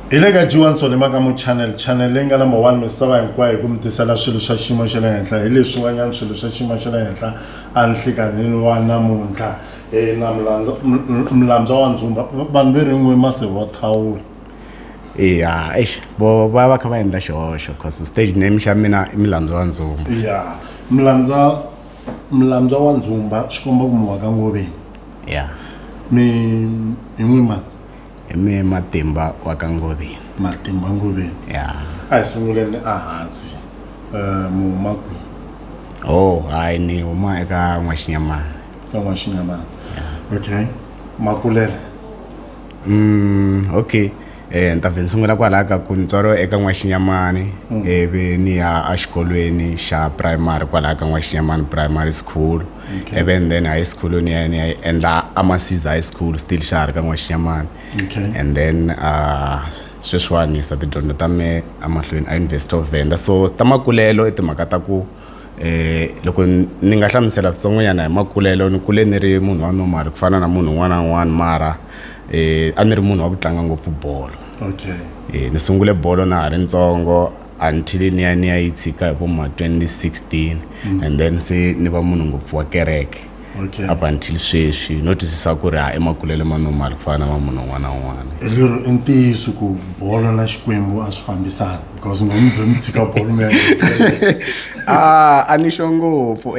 Hi le ka G1 Solima ka mu channel channel leyi nga number 1 misava hinkwayo hi ku mi tisela swilo swa xiyimo xa le henhla hi leswin'wanyana swilo swa xiyimo xa le henhla enhlikanhini wa namuntlha hi na mulandzwa wa ndzumba vanhu ve ri n'we masiva wa thawula. Ya eish vo va va kha va endla xihoxo cause stage name xa mina i Milandzwa wa Ndzumba. Ya Mulandza Mulandzwa wa Ndzumba swi komba ku mi wa ka Ngoveni. Ya. Mi hi n'wi mani? Hi mehe Matimba wa ka Ngoveni. Matimba Ngoveni. Ya. A hi sunguleni ehansi. Mi huma kwihi? Oh, hayi ni huma eka N'waxinyamana. Ka N'waxinyamana. Okay. Makulele. Okay. Ni ta vhe ni sungula kwalaya ka ku ni tswariwe eka N'waxinyamani ivi ni ya exikolweni xa primary kwalaya ka N'waxinyamani Primary School. Okay. Ivi and then high school ni ya ni ya yi endla Amasiza High School still xa ha ri ka N'waxinyamani. Okay. And then sweswiwani ni yisa tidyondzo ta mehe emahlweni a University of Venda. So ta makulelo i timhaka ta ku loko ni nga hlamusela switsongonyana hi makulelo ni kule ni ri munhu wa normal ku fana na munhu un'wana na un'wana mara a ni ri munhu wa ku tlanga ngopfu bolo. Okay. Ni sungule bolo na ha ri ntsongo until ni ya ni ya yi tshika hi vo ma 2016 and then se ni va munhu ngopfu wa kereke. Okay. Up until sweswi no twisisa ku ri ha i makulelo ma normal ku fana na ma munhu un'wana na un'wana. Lero i ntiyiso ku bolo na Xikwembu a swi fambisani because ngo mi vhe mi tshika bolo mi ya A ni sure ngopfu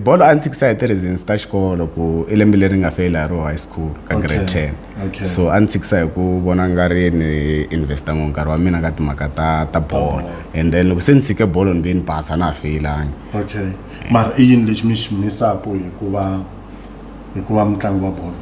bolo a ni tshikisa hi ti-reasons ta xikolo ku i lembe leri nga feyila hi ro high school ka grade 10. Okay. So a ni tshikisa hi ku vona nga ri ni investa ngopfu nkarhi wa mina ka timhaka ta bolo and then loko se ni tshike bolo ni ve ni pasa na ha feyilangi. Okay. Mara i yini lexi mi xi misaka hi ku va hi ku va mutlangi wa bolo?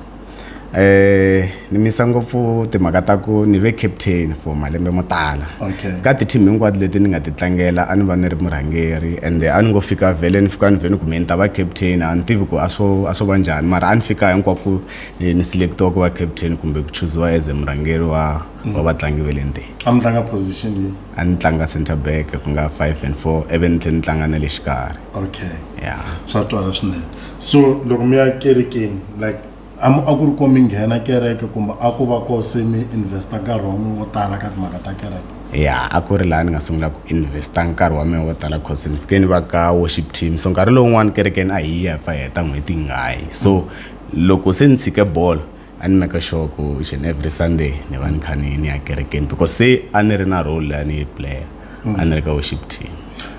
Ni misa ngopfu timhaka ta ku ni ve captain for malembe mo tala. Okay. Ka ti-team hinkwato leti ni nga ti tlangela a ni va ni ri murhangeri ende a ni ngo fika vhele ni fika ni vhe ni ku me ni ta va captain a ni tivi ku a swo a swo va njhani mara a ni fika hinkwako ni select-iwa ku va captain kumbe ku chuziwa as a murhangeri wa wa vatlangi va le ndzeni. A mi tlanga position yihi? A ni tlanga center back ku nga 5 and 4 ivi ni tlhela ni tlanga na le xikarhi. Okay. Yeah. Swa twala swinene. So loko mi ya kerekeni like a a ku ri ko mi nghena kereke kumbe a ku va ko se mi investa nkarhi wa n'wina wo tala ka timhaka ta kereke? Ya a ku ri laha ni nga sungula ku investa nkarhi wa mina wo tala cause ni fike ni va ka worship team so nkarhi lowun'wani kerekeni a hi ya hi pfa hi heta n'hweti hi nga yi so loko se ni tshike bolo a ni make sure ku each and every Sunday ni va ni kha ni ni ya kerekeni because se a ni ri na role leyi a ni yi player a ni ri ka worship team.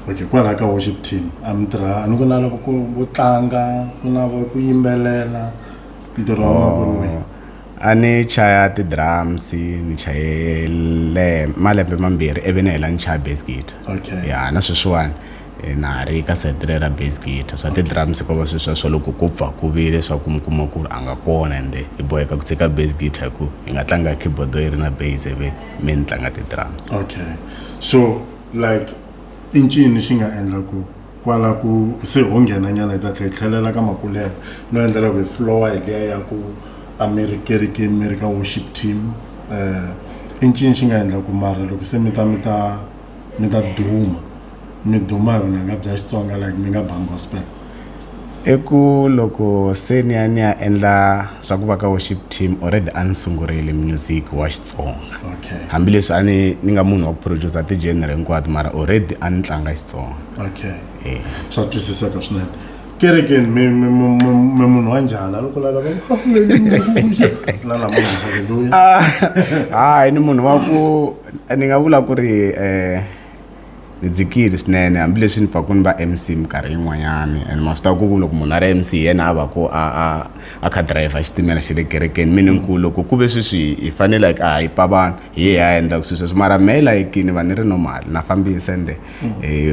Okay kwalaha ka worship team a mi tirha a ni ku na lava ku vo tlanga ku na va ku yimbelela ntirho wa n'wina ku ri wihi? A ni chaya ti-drums ni chayele malembe mambirhi ivi ni hela ni chaya bass guitar. Okay. Ya na sweswiwani na ha ri ka sayiti leri ra bass guitar swa ti-drums ko va sweswiya swa loko ko pfa ku vile swa ku mi kuma ku ri a nga kona ende hi boheka ku tshika bass guitar hi ku hi nga tlanga keyboard yi ri na bass ivi me ni tlanga ti-drums. Okay so like i ncini xi nga endla ku kwala ku se ho nghena nyana hi ta tlhela hi tlhelela ka makulelo no endlela ku hi flowa hi liya ya ku a mi ri kerekeni mi ri ka worship team i ncini xi nga endla ku mara loko se mi ta mi ta mi ta duma mi duma hi vunanga bya Xitsonga like mi nga bangi gospel? I ku loko se ni ya ni ya endla swa ku va ka worship team already a ni sungurile music wa Xitsonga. Okay. Hambileswi a ni ni nga munhu wa ku producer ti-genre hinkwato mara already a ni tlanga Xitsonga. Okay. Eh. Swa twisiseka swinene. Kerekeni mi mi mi mi munhu wa njhani? A ni ku lava haleluya na lama haleluya. Hayi ni munhu wa ku ni nga vula ku ri ni dzikile swinene hambileswi ni pfaku ni va M_C minkarhi yin'wanyani and ma swi tiva ku loko munhu a ri M_C hi yena a va ku a a a kha driver xitimela xa le kerekeni meaning ku loko ku ve sweswi hi fanele like a hype vanhu hi ye hi ya endla swilo sweswo mara mehe like ni va ni ri normal na fambisa ende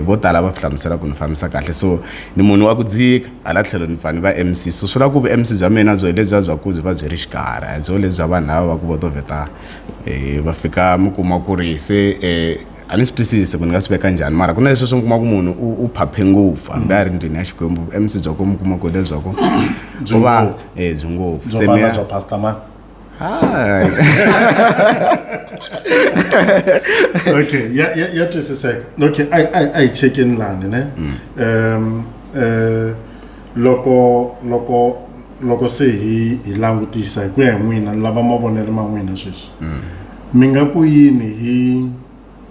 vo tala va hlamusela ku ni fambisa kahle so ni munhu wa ku dzika hala tlhelo ni pfa ni va M_C so swi vula ku vu M_C bya mina byo hi lebyiya bya ku byi va byi ri xikarhi a hi byo lebyi bya vanhu lava va ku vo to vheta va fika mi kuma ku ri se a ni swi twisisi ku ni nga swi veka njhani mara ku na leswi swi kuma ku munhu u phaphe ngopfu hambi a ri ndlwini ya Xikwembu M_C bya ko mi kuma ku leswaku Byi ngopfu. byi ngopfu Byo fana bya Pastor Man. Hayi. Okay, ya twisiseka. Okay, a hi chekeni lani ne. Loko loko loko se hi hi langutisa hi ku ya hi n'wina ni lava mavonelo ma n'wina sweswi. Mi nga ku yini hi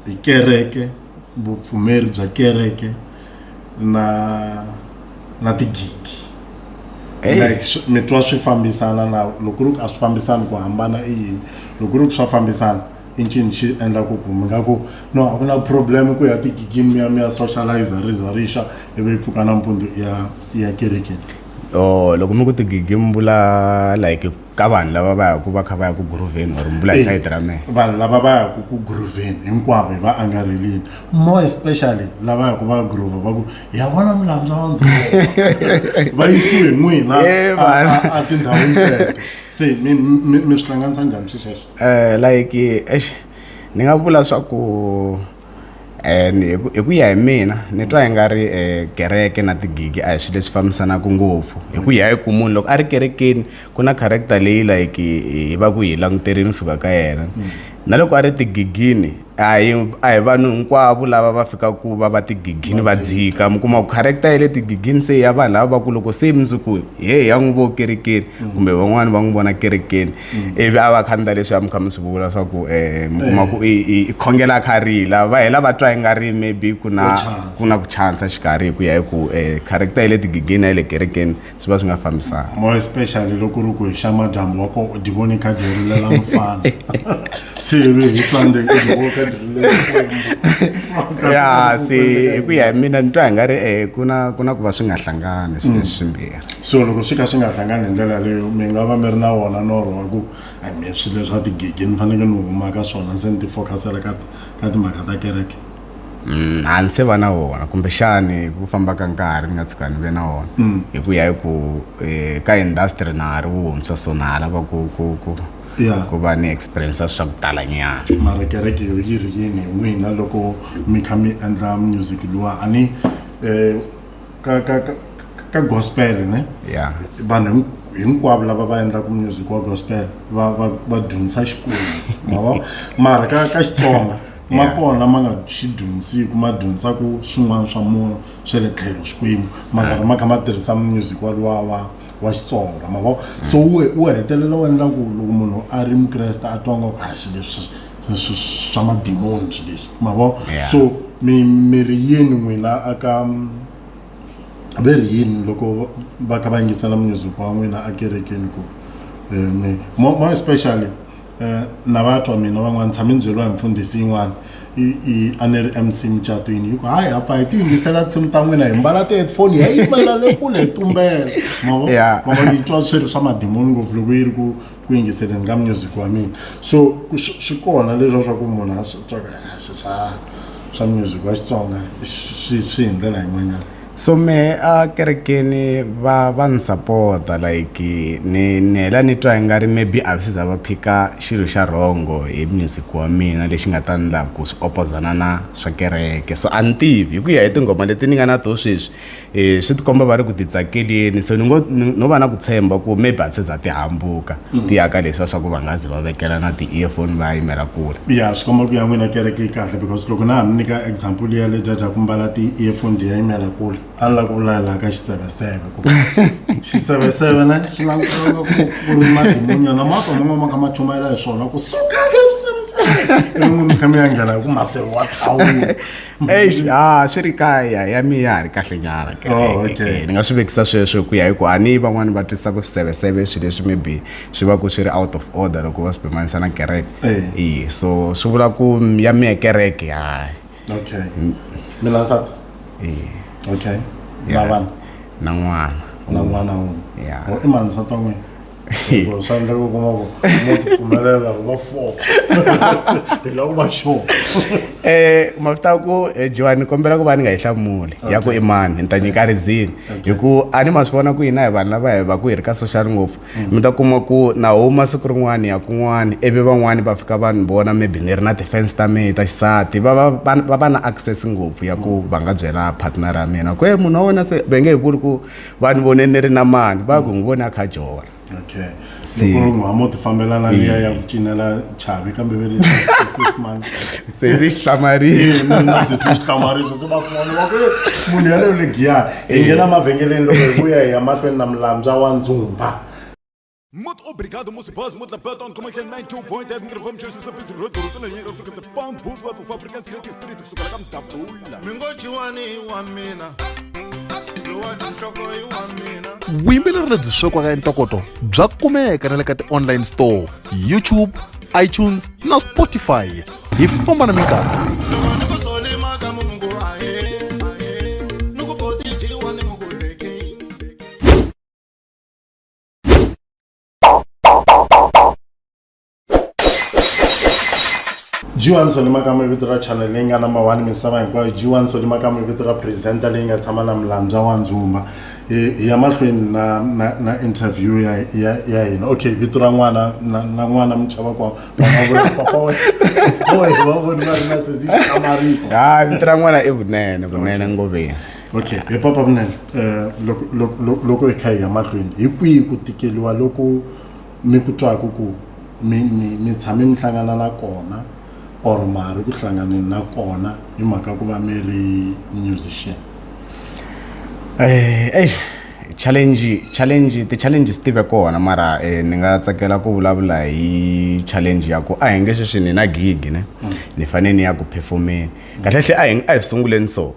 hi kereke vupfumeri bya kereke na na tigigi like mi twa swi fambisana na loko ku ri ku a swi fambisani ku hambana i yini loko ku ri ku swa fambisana i ncini xi endlaku ku mi nga ku no a ku na problem ku ya tigigini mi ya mi ya socializer ri za ri xa ivi yi pfuka nampundzu i ya i ya kerekeni oh loko mi ku tigigi mi vula like ka vanhu lava va yaku va kha va ya ku grooveni or mi vula hi sayiti ra mehe vanhu lava va yaku ku grooveni hinkwavo hi va angarhelini more especially lava yaku va groove va ku ya vona mulambya wa ndzilo va yisiwe hi n'wina a tindhawini teto se mi mi mi swi hlanganisa njhani swi sweswo Like exi ni nga vula swa ku hi ku hi ku ya hi mina ni twa i nga ri kereke na tigigi a hi swilo leswi fambisanaka ngopfu hi ku ya hi ku munhu loko a ri kerekeni ku na character leyi like hi va ku hi languterile kusuka ka yena na loko a ri tigigini a hi a hi vanhu hinkwavo lava va fikaka ku va va tigigini va dzika mi kuma ku character ya le tigigini se ya vanhu lava va ku loko se mundzuku he ya n'wi vo kerekeni kumbe van'wani va n'wi vona kerekeni ivi a va kha leswi a mi kha mi swi vula swa ku um mi kuma ku i khongela a kha rila va hela va twa i nga ri maybe ku na ku na ku chansa xikarhi hi ku ya hi ku um character ya le tigigini na ya le kerekeni swi va swi nga fambisani more especially loko ri ku hi xa madyambu wa kona u di vone kha di rilela mufana se ivi hi sunday u di vone kha di rilela Xikwembu ya se hi ku ya hi mina ni twa hi nga ri um ku na ku na ku va swi nga hlangani swilo leswi swimbirhi so loko swi kha swi nga hlangani hi ndlela leyo mi nga va mi ri na wona norho wa ku a mi swilo leswa tigigi ni fanekele ni huma ka swona se ni ti focusela ka ka timhaka ta kereke A ni se va na wona kumbexani ku famba ka nkarhi ni nga tshuka ni ve na wona hi ku ya hi ku ka industry na ha ri wuntshwa so na ha lava ku ku ku ku va ni experience swa ku tala nyana mara kereke yo yi ri yini hi n'wina loko mi kha mi endla music luwa a ni ka ka ka ka gospel ne ya vanhu hinkwavo lava va endlaka music wa gospel va va va dyondzisa Xikwembu ma vo mara ka ka Xitsonga ma kona ma nga xi dyondzisiku ma dyondzisaka swin'wana swa munhu swa le tlhelo Xikwembu ma karhi ma kha ma tirhisa music wa luwa wa wa Xitsonga ma vo so wu wu hetelela wu endla ku loko munhu a ri mukreste a twa nga ku a swilo leswi swa madimoni swilo leswi ma vo so mi mi ri yini n'wina aka ve ri yini loko va kha va yingisela music wa n'wina ekerekeni ku mi more especially na va twa mina van'wana tshame ni byeriwa hi mfundhisi yin'wana i i a ni ri M_C mucatwini yi ku hayi ha pfa hi ti yingisela tinsimu ta n'wina hi mbala ti-headphone hi ya yimela le kule hi tumbela ma vo ma yi twa swi ri swa madimoni ngopfu loko yi ri ku ku yingiseleni ka music wa mina so swi kona leswiya swa ku munhu a swi twa swi swa swa music wa Xitsonga swi swi hi ndlela yin'wanyana. So mehe a kerekeni va va ni sapota like ni ni hela ni twa i nga ri maybe a va se za va phika xilo xa wrong hi music wa mina lexi nga ta ndla ku swi opozana na swa kereke so a ni tivi hi ku ya hi tinghoma leti ni nga na toho sweswi swi tikomba va ri ku ti tsakeleni so ni ngo no va na ku tshemba ku maybe a ti se za ti hambuka ti ya ka leswiya swa ku va nga ze va vekela na ti-earphone va yimela kule. Ya swi komba ku ya n'wina kereke yi kahle because loko na ha mi nyika example ya ledya bya ku mbala ti-earphone ti ya yimela kule a ni lava ku vula laha ka xiseveseve ku xiseveseve ne xi languteka ku ku ri madimonyana ma twa man'wana ma kha ma chumayela hi swona ku suka ka xiseveseve ivi n'wina mi kha mi ya nghena hi ku maseve wa thawula Eish, ha swi ri kaya ya mi ya ha ri kahle nyana Oh, okay. ni nga swi vekisa sweswo hi ku ya hi ku a ni van'wani va twisisa ku swiseveseve swilo leswi maybe swi va ku swi ri out of order loko va swi pimanisa na kereke Eh. e so swi vula ku ya miye kereke hayi okay mi na nsati okay na vana na n'wana na n'wana wun'we Yeah. Oh, i mani nsati wa n'wina Hikuva swa endleka u kuma ku mo ti pfumelela ku va four hi lava ku va sure Ma swi tiva ku Johan ni kombela ku va ni nga yi hlamuli ya ku i mani ni ta nyika reason hi ku a ni ma swi vona ku hina hi vanhu lava hi va ku hi ri ka social ngopfu mi ta kuma ku na huma siku rin'wani ya kun'wani ivi van'wani va fika va ni vona maybe ni ri na ti-fans ta mehe ta xisati va va va va va na access ngopfu ya ku va nga byela partner ya mina ku e munhu wa wena se va nge he vuli ku va ni vone ni ri na mani va ku n'wi vone a kha jola okay loko ri n'wa mo ti fambela na liya ya ku cinela chavi kambe ve ri sis mani se si xi hlamarisa na se si xi hlamarisa se va fona va ku munhu yaleyo le giyani hi nghena mavhengeleni loko hi vuya hi ya mahlweni na mulambya wa ndzumba. Muito obrigado, moço Buzz, muito belt on commercial 92.8 microfone the pound booth of African creative spirit kusukela ka mdabula. Mi ngo G1 i wa mina, lowa tinhloko i wa mina. Vuyimbeleri lebyi swekiwaka hi ntokoto bya kumeka na le ka ti-online store, YouTube, iTunes na Spotify. Hi famba na minkarhi. Loko ni ku soli makamu mi ku ahee, ni ku boti G1 mi ku leki. G1 Solly Makamu i vito ra channel leyi nga number 1 misava hinkwayo. G1 Solly Makamu i vito ra presenter leyi nga tshama na Mlandza wa Ndzumba. Hi ya mahlweni na interview ya hina. Okay, vito ra n'wana na n'wana mi chava kwa va nga vula papa wa wa va voni va ri na sesi hlamarisa. Ha, vito ra n'wana i Vunene, Vunene Ngoveni. Okay, hi papa Vunene, loko hi kha hi ya mahlweni, hi kwihi ku tikeliwa loko mi ku twaku ku mi tshame mi hlangana na kona or ma ha ri ku hlanganeni na kona hi mhaka ku va mi ri musician? Eish, challenge, ti-challenges ti ve kona, mara ni nga tsakela ku vulavula hi challenge ya ku a hi nge sweswi ni na gig ne, ni fanele ni ya ku performeni. Kahlekahle a hi sunguleni so,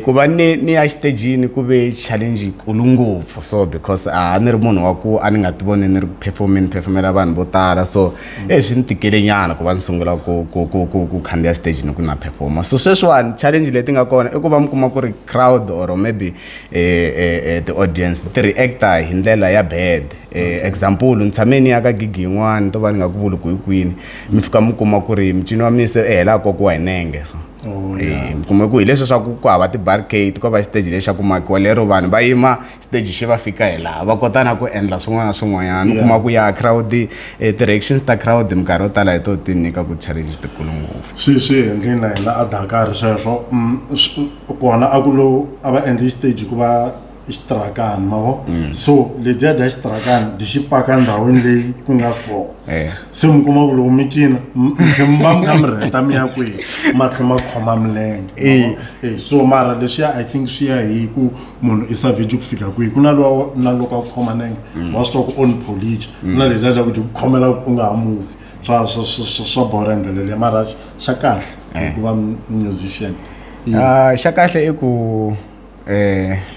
ku va ni ya xitejini ku ve challenge yikulu ngopfu so, because a ni ri munhu wa ku a ni nga ti voni ni ri ku performeni, performela vanhu vo tala, so swi ni tikele nyana ku va ni sungula ku khandziya stage ni ku na performa. So sweswiwani challenge leti nga kona i ku va mi kuma ku ri crowd or maybe ti-audience ti reacta hi ndlela ya bad. Example, ni tshame ni ya ka gig yin'wani to va ni nga ku vuli ku hi kwini, mi fika mi kuma ku ri mincino wa mina se e hela kokiwa hi nenge so. Oh, yeah. Mi kuma ku hi leswi swa ku ku hava ti-barricade, ko va xiteji lexi xa ku makiwa lero vanhu va yima xiteji xi va fika hi laha va kota na ku endla swin'wana na swin'wanyana. Mi kuma ku ya crowd, ti-reactions ta crowd minkarhi yo tala hi to ti nyika ku challenge tikulu ngopfu. Swi endleni na hina a Dakar sweswo. Kona a ku lo a va endli xiteji ku va xitrakani, ma vo? So ledyiya dya xitrakani dyi xi paka ndhawini leyi ku nga so. Se mi kuma ku loko mi cina, mi va mi kha mi rheta mi ya kwihi, ma tlhe ma khoma milenge, ma vo? So mara leswiya I think swi ya hi ku munhu i savage ku fika kwihi. Ku na luwa na loko a ku khoma nenge, wa swi tiva ku on policha. Ku na ledyiya dya ku dyi ku khomela ku u nga ha move. Swa borha hi ndlela leyi, mara xa kahle ku va musician. Xa kahle i ku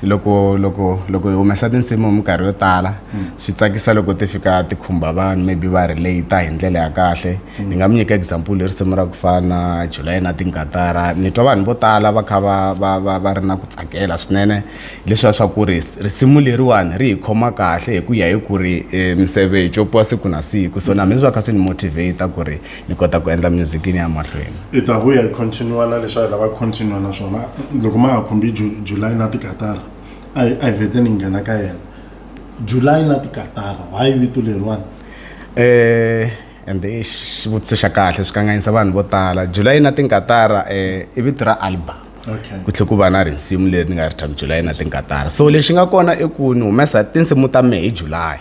loko hi humesa tinsimu hi minkarhi yo tala, swi tsakisa loko ti fika ti khumba vanhu, maybe va relate hi ndlela ya kahle. Ni nga mi nyika example hi risimu ra ku fana na July na Tinkatara. Ni twa vanhu vo tala va kha va ri na ku tsakela swinene leswiya swa ku ri risimu leriwani ri hi khoma kahle hi ku ya hi ku ri miseve yi copiwa siku na siku. So na mina swi va kha swi ni motivate ku ri ni kota ku endla music ni ya mahlweni. I ta vuya hi continue na leswi a hi lava continue na swona. Loko ma nga khumbi July na Tikatara, a hi vhete ni nghena ka yena. July na Tikatara, why vito leriwani? Ende i xivutiso xa kahle, swi kanganyisa vanhu vo tala. July na Tinkatara, i vito ra album. Ku tlhela ku va na risimu leri ni nga ri thya July na Tinkatara. So lexi nga kona i ku ni humesa tinsimu ta mehe hi July.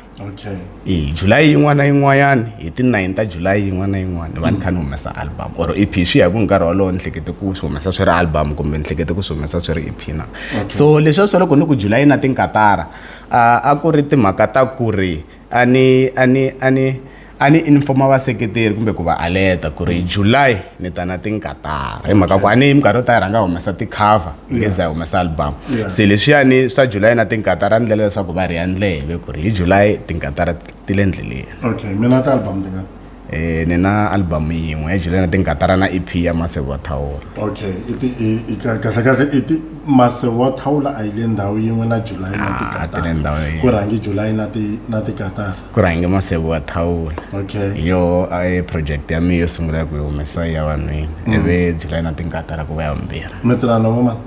July yin'wana na yin'wanyana, hi ti 9 ta July yin'wana na yin'wana ni va ni kha ni humesa album or EP. Swi ya hi ku nkarhi wolowo ni hlekete ku swi humesa swi ri album kumbe ni hlekete ku swi humesa swi ri EP na. So leswiya swa loko ni ku July na Tinkatara, a ku ri timhaka ta ku ri a ni informa vaseketeri kumbe ku va alert ku ri July ni ta na Tinkatara, hi mhaka ku a ni minkarhi yo tala hi rhanga humesa ti-cover nge za hi humesa album. Se leswiyani swa July na Tinkatara ni ndlela leswaku va rhiya ndleve ku ri hi July Tinkatara ti le ndleleni. Okay, mina ti-album tingani? Ni na album yin'we ya July na Tinkatara na EP ya Maseve wa Thawula. Okay, kahle kahle i ti Maseve wa Thawula a yi le ndhawu yin'we na July na Tinkatara. Ti le ndhawu yin'we. Ku rhangi July na Tinkatara. Ku rhangi Maseve wa Thawula. Okay. Hi yo project ya mina yo sungula ya ku yi humesa ya vanhwini. Ivi July na Tinkatara ku va ya vumbirhi. Mi tirha na vo mani?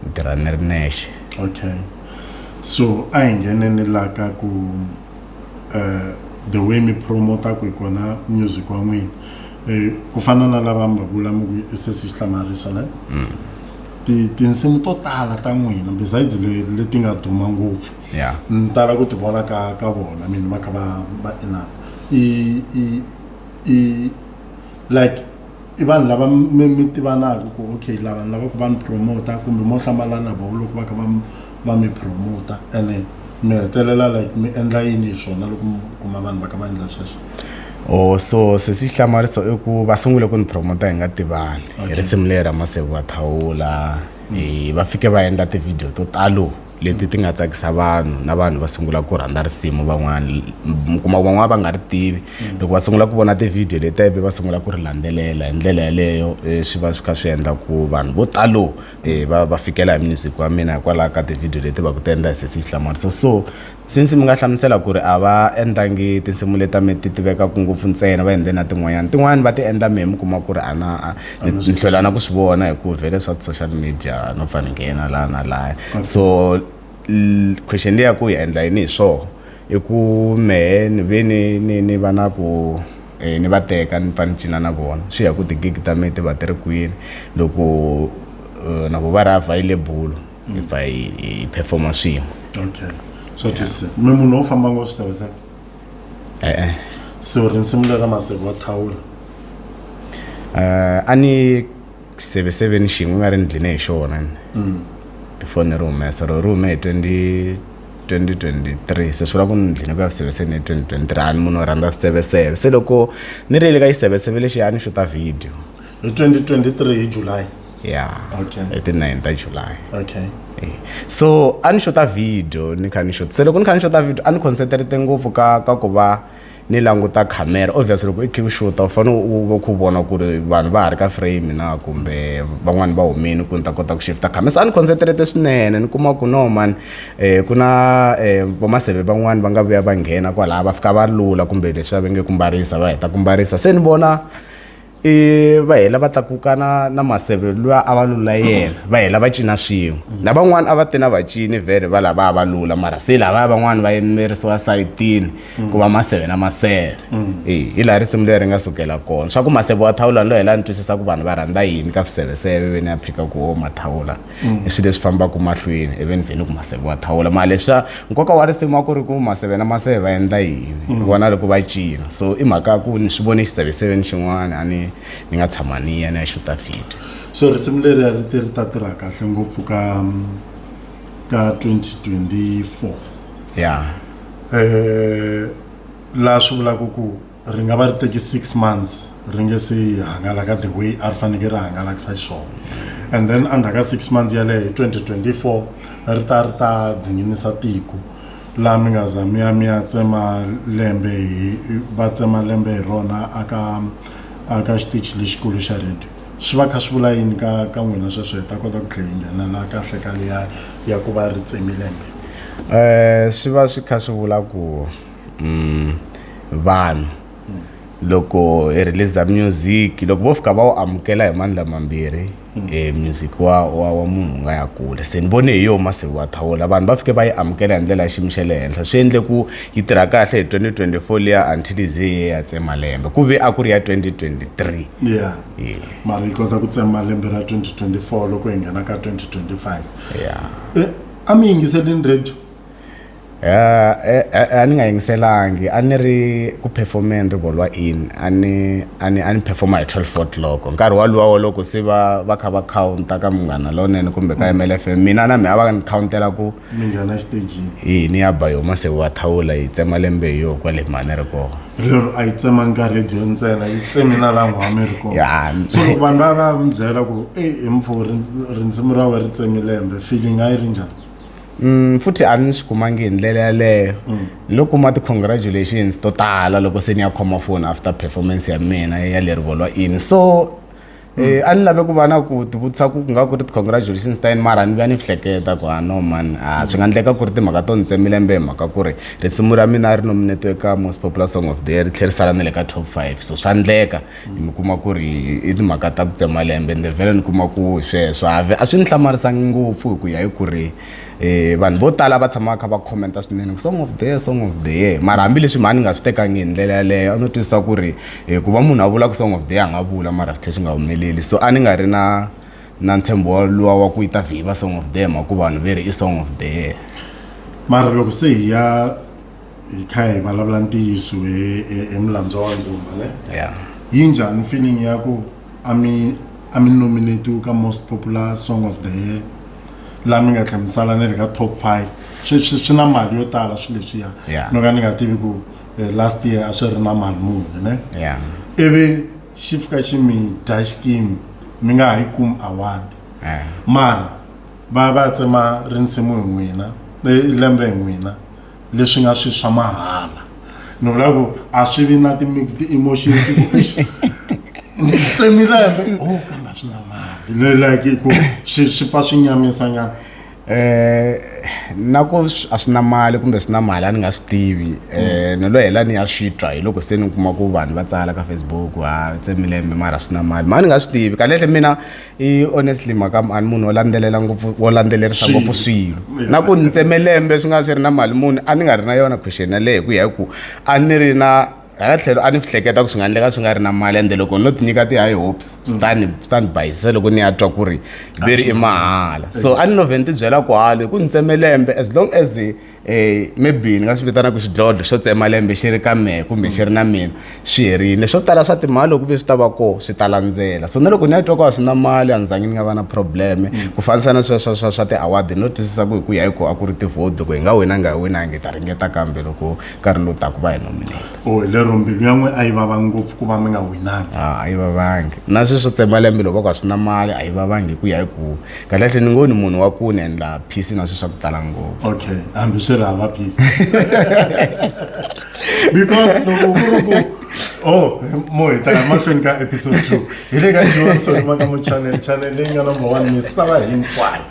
Ni tirha ni ri nexe. Okay. So a hi ngheneni la ka ku the way mi promota ku hi kona music wa n'wina. Ku fana na lava mi va vula mi ku i sesi Xihlamarisa, ne? Tinsimu to tala ta n'wina besides leti nga duma ngopfu. Ni tala ku ti vona ka vona mina va kha va inana. I like i vanhu lava mi tivanaka ku okay lava ni lava ku va ni promota kumbe mo hlamala na vona loko va kha va mi promota, ene Mi hetelela like mi endla yini hi swona loko mi kuma vanhu va kha va endla sweswo? Oh, so sesi Xihlamariso i ku va sungule ku ni promota hi nga tivani hi risimu leri ra Maseve wa Thawula. Va fike va endla ti-video to talo leti ti nga tsakisa vanhu na vanhu va sungula ku rhandza risimu van'wana, mi kuma ku van'wana va nga ri tivi, loko va sungula ku vona ti-video letiya ivi va sungula ku ri landzelela hi ndlela yaleyo, swi va swi kha swi endla ku vanhu vo talo va fikela hi music wa mina hikwalaho ka ti-video leti va ku ti endla hi sesi Xihlamariso. So since mi nga hlamusela ku ri a va endlangi tinsimu leti ta me ti tivekaka ngopfu ntsena, va endle na tin'wanyana, tin'wanyana va ti endla mehe mi kuma ku ri a na ni hlwela na ku swi vona hi ku vhele swa ti-social media no pfa ni nghena laha na lahaya. So question leyi ya ku hi endla yini hi swoho i ku mehe ni ve ni va na ku ni va teka ni pfa ni cina na vona, swi ya ku ti-gig ta mehe ti va ti ri kwini, loko na vo va ri available hi pfa hi performa swin'we. Okay, swa twisisa. Mi munhu wo famba ngopfu swiseveseve? E-e. So risimu leri ra Maseve wa Thawula? A ni xiseveseve ni xin'we nga ri ni dline hi xona before ni ri humesa, ro ri hume hi 2023, se swi vula ku ni dline ku ya swiseveseve hi 2023. A ni munhu wo rhandza swiseveseve, se loko ni ri le ka xiseveseve lexi a ni xuta video. Hi 2023 hi July? Yeah. Okay. Hi ti 9 ta July. Okay. So a ni xuta video, ni kha ni xuta, se loko ni kha ni xuta video a ni concentrate ngopfu ka ku va ni languta camera. Obviously loko i kha u xuta u fanele u va ku vona ku ri vanhu va ha ri ka frame na kumbe van'wani va humini ku ni ta kota ku shifta camera. So a ni concentrate swinene, ni kuma ku no man, ku na vamaseve van'wani va nga vuya va nghena kwalaya va fika va lula kumbe leswi va nge ku mbarisa, va heta ku mbarisa, se ni vona i va hela va tlakuka na maseve luya a va lula yena, va hela va cina swin'we na van'wani a va ti na vacini vhele va lava va lula, mara se lava van'wani va yimerisiwa sayitini ku va maseve na maseve. Hi laha risimu leri nga sukela kona swa ku maseve wa thawula, ni lo hela ni twisisa ku vanhu va rhandza yini ka swiseveseve, ve ni ya phika ku o mathawula i swilo leswi fambaka mahlweni, ivi ni vhele ku maseve wa thawula. Mara leswiya nkoka wa risimu a ku ri ku maseve na maseve va endla yini, vona loko va cina. So i mhaka ya ku ni swi vone xiseveseveni xin'wana, a ni nga tshama ni ya ni ya xuta video. So risimu leriya ri te ri ta tirha kahle ngopfu ka 2024? Yeah. Laha swi vulaka ku ri nga va ri teki 6 months ri nge se hangalaka the way a ri fanekele ri hangalakisa xiswona, and then endzhaku ka 6 months yaleyo hi 2024 ri ta dzinginisa tiko, laha mi nga za mi ya tsema lembe hi va tsema lembe hi rona aka xitichi lexikulu xa radio. Swi va kha swi vula yini ka n'wina sweswo? Hi ta kota ku tlhela hi nghenela kahle ka liya ya ku va ri tsemi lembe. Swi va swi kha swi vula ku vanhu loko hi release music, loko vo fika va wu amukela hi mandla mambirhi, music wa munhu wu nga ya kule. Se ni vone hi yo Maseve wa Thawula, vanhu va fike va yi amukela hi ndlela ya xiyimo xa le henhla, swi endle ku yi tirha kahle hi 2024 liya until yi ze yi ya tsema lembe, ku ve a ku ri ya 2023. Yeah, mara yi kota ku tsema lembe ra 2024 loko hi nghena ka 2025. Yeah. A mi yingiselini radio? A ni nga yingiselangi, a ni ri ku performeni Rivolwa In, a ni performa hi 12 o'clock nkarhi walowo, loko se va kha va counta ka Munghana Lonene kumbe ka MLFM, mina na mina a va ni countela ku mi nghena xitejini. Hi ni ya ba yo Maseve wa Thawula, hi tsema lembe hi yo kwale mhani ri kona. Lero a yi tsemangi ka radio ntsena, yi tsemi na laha n'hwami ri kona. Ya. So loko vanhu va mi byela ku e hi mpfhu rindzimu ra wena ri tsemi lembe, feeling a yi ri njhani? Futhi a ni swi kumangi hi ndlela yaleyo, ni lo kuma ti-congratulations to tala loko se ni ya khoma phone after performance ya mina ya le Rivolwa In. So a ni lave ku va na ku tivutisa ku nga ku ri ti-congratulations ta yini, mara ni vuya ni hleketa ku a no man, a swi nga endleka ku ri timhaka to ni tsemi lembe hi mhaka ku ri risimu ra mina ri nominatiwe ka most popular song of the year, ri tlhe ri sala na le ka top 5, so swa endleka mi kuma ku ri i timhaka ta ku tsema lembe. Ende vhele ni kuma ku sweswo a swi ni hlamarisangi ngopfu hi ku ya hi ku ri vanhu vo tala va tshama va kha va commenta swinene ku song of the year, song of the year, mara hambileswi mhani nga swi tekangi hi ndlela yaleyo, a no twisisa ku ri ku va munhu a vula ku song of the year, a nga vula mara swi tlhe swi nga humeleli. So a ni nga ri na ntshembo wa luwa wa ku yi ta vhe yi va song of the year, mhaka ku vanhu ve ri i song of the year. Mara loko se hi ya hi kha hi vulavula ntiyiso hi mulandzwa wa ndzumba ne, yi njhani feeling ya ku a mi nominatiwe ka most popular song of the year, laha mi nga tlhela mi sala ni ri ka top 5? swi swi swi na mali yo tala swilo leswiya Yeah. no ka ni nga tivi ku eh, last year a swi ri na mali muni ne yeah ivi xi fika xi mi dya xikimi mi nga ha yi kumi award Eh. mara va va tsema rinsimu hi n'wina eh, lembe hi n'wina leswi nga swi swa mahala ni vula ku a swi vi na ti-mixed emotions ku eish, ni tsemi lembe oh kambe a swi na mali like ku swi swi pfa swi nyamisa nyana Eh na ku a swi na mali kumbe swi na mali a ni nga swi tivi eh ni lo hela ni ya swi twa hi loko se ni kuma ku vanhu va tsala ka Facebook ha tsemilembe mara swi na mali ma ni nga swi tivi kahlekahle mina i honestly mhaka a ni munhu wo landzelela ngopfu wo landzelerisa ngopfu swilo na ku ni tseme lembe swi nga swi ri na mali muni a ni nga ri na yona question yaleyo hi ku ya hi ku a ni ri na hala tlhelo a ni hleketa ku swi nga endleka swi nga ri na mali ende loko no ti nyika ti-high hopes swi ta ni swi ta ni bayisisa loko ni ya twa ku ri ve ri i mahala so a ni no vhe ni ti byela ku hali ku ni tseme lembe as long as eh maybe ni nga swi vitana ku xidlodlo xo tsema lembe xi ri ka mehe kumbe xi ri na mina swi herile swo tala swa timali loko ve swi ta va kona swi ta landzela so na loko ni ya twa ku a swi na mali a ni zangi ni nga va na probleme ku fanisa na sweswo swa swa ti-award no twisisa ku hi ku ya hi ku a ku ri ti-vote loko hi nga winanga hi winangi hi ta ringeta kambe loko nkarhi lowu taka va hi nominate o hi lero mbilu ya n'we a yi vava ngopfu ku va mi nga winangi a a yi vavangi na sweswo tsema lembe loko va ku a swi na mali a yi vavangi hi ku ya hi ku kahlekahle ni ngo ni munhu wa ku ni endla peace na swilo swa ku tala ngopfu okay hambi swi ri hava peace because loko ku ri ku oh mo hi ta ya mahlweni ka episode 2 hi le ka Johnson Makamu channel channel leyi nga number 1 misava hinkwayo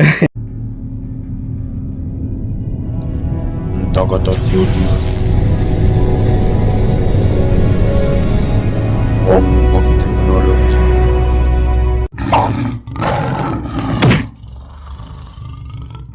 Ntokoto Studios. Home of technology.